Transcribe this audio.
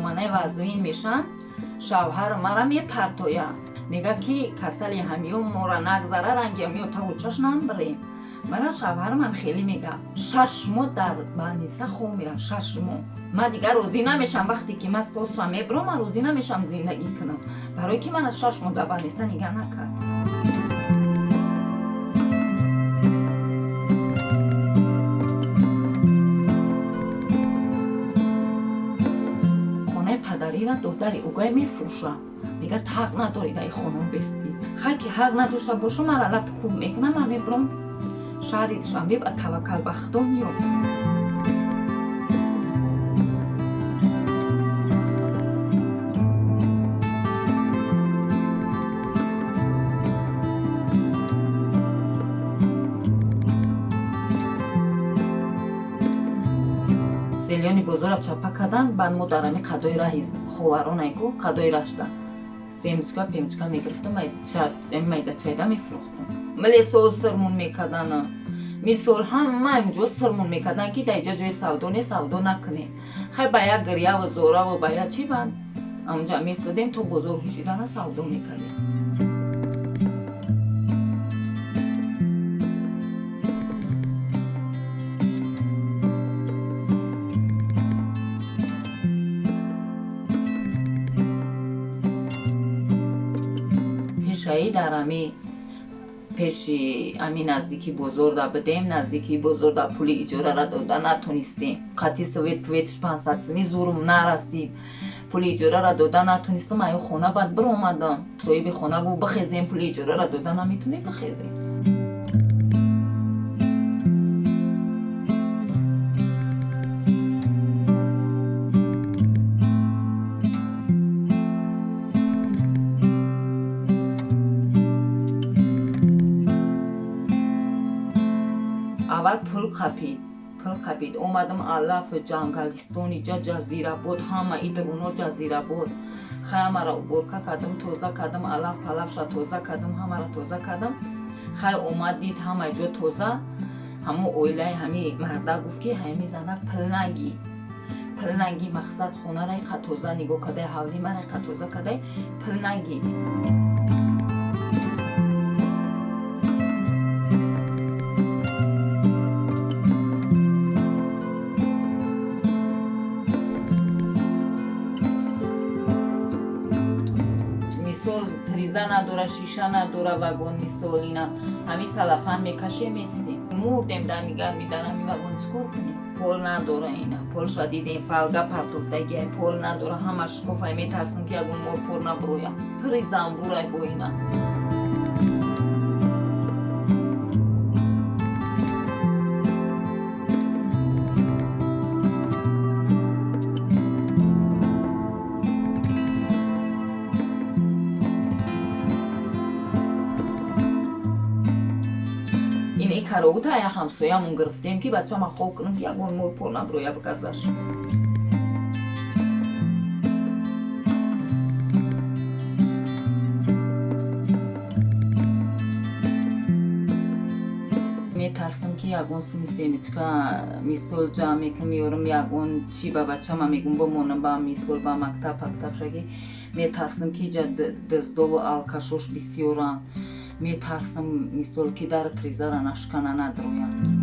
Доманаи вазвин мешам, шавҳар мара мепартоя, мега ки касали ҳамиё мора нагзара, ранги ҳамиё таву чаш намбирем. Мара шавҳармам хеле мега. 6 моҳ дар больница хоб мерам, 6 моҳ. Ман дигар розӣ намешам. Вақте ки ман созшам мебурам, ман розӣ намешам зиндагӣ кунам, барое ки мана 6 моҳ дар больница нигаҳ накард. Хонаи падарира додари угай мефурӯша, мега ҳақ надорӣ дар хонум бестӣ. Хай, ки ҳақ надошта бошам, ман алат куб мекунам, ман мебурам шаҳри Душанбе, ба таваккал ба Худо меём. Зелёный бозора чапа кардан. Баъд мо дар ами қадои раҳи ховаронайку, қадои рашда семечка пемечка мегирифтам, майда чайда мефурӯхтам. Милесо сирмун мекардан, мисол, ҳама инҷо сирмун мекардан, ки дар иҷа ҷои савдо не, савдо накунед. Хай, ба як гиряву зораву ба як чӣ, банд амҷа местодем, то бозор ҳушидана савдо мекардем. Пешаи дар ами пеши ами наздики бозор да будем. Наздики бозор да пули иҷорара дода натонистем. Қати свет пветш 500 сими зурум нарасид, пули иҷорара дода натонистам. Аю хона баъд биромадам. Соҳиби хона гуфт: «Бихезем, пули иҷорара дода наметонем, бихезем». Аввал пул қапид, пул қапид. Омадам алаф ҷангалистони ҷа ҷазирабод, ҳама и дуруно ҷазирабод. Хай, ҳамара уборка кардам, тоза кардам, алаф палафша тоза кардам, ҳамара тоза кардам. Хай, омад, дид, ҳама ҷо тоза. Ҳамо оилаи ҳами марда гуфт, ки ҳами занак пул нагӣ, пул нагӣ. Мақсад, хонара иқа тоза нигоҳ кардай, ҳавли мара иқа тоза кардай, пул нагӣ. Мисол, триза надора, шиша надора вагон. Мисол, ина ҳами салафан мекашем, местем. Мурдем дами гарми дар ҳами вагон, чӣ кор кунем? Пол надора. Ина полша дидем, фалга партофтагиай, пол надора, ҳама шкофай. Метарсим, ки ягон мор пор набуроя, пири замбурай бо ина. Ин и каровута я ҳамсоямон гирифтем, ки бачама хоб кунам, ки ягон мор пор набуроя, бигазаш. Метарсам, ки ягон суми семечка, мисол, ҷамъ мекунам, меёрам, ягон чи ба бачама мегум, бимонам ба, мисол, ба мактаб пактаб шаги. Метарсам, ки иҷа дуздову алкашош бисёранд. Метарсам, мисол, ки дар тризара нашкана, надроянд.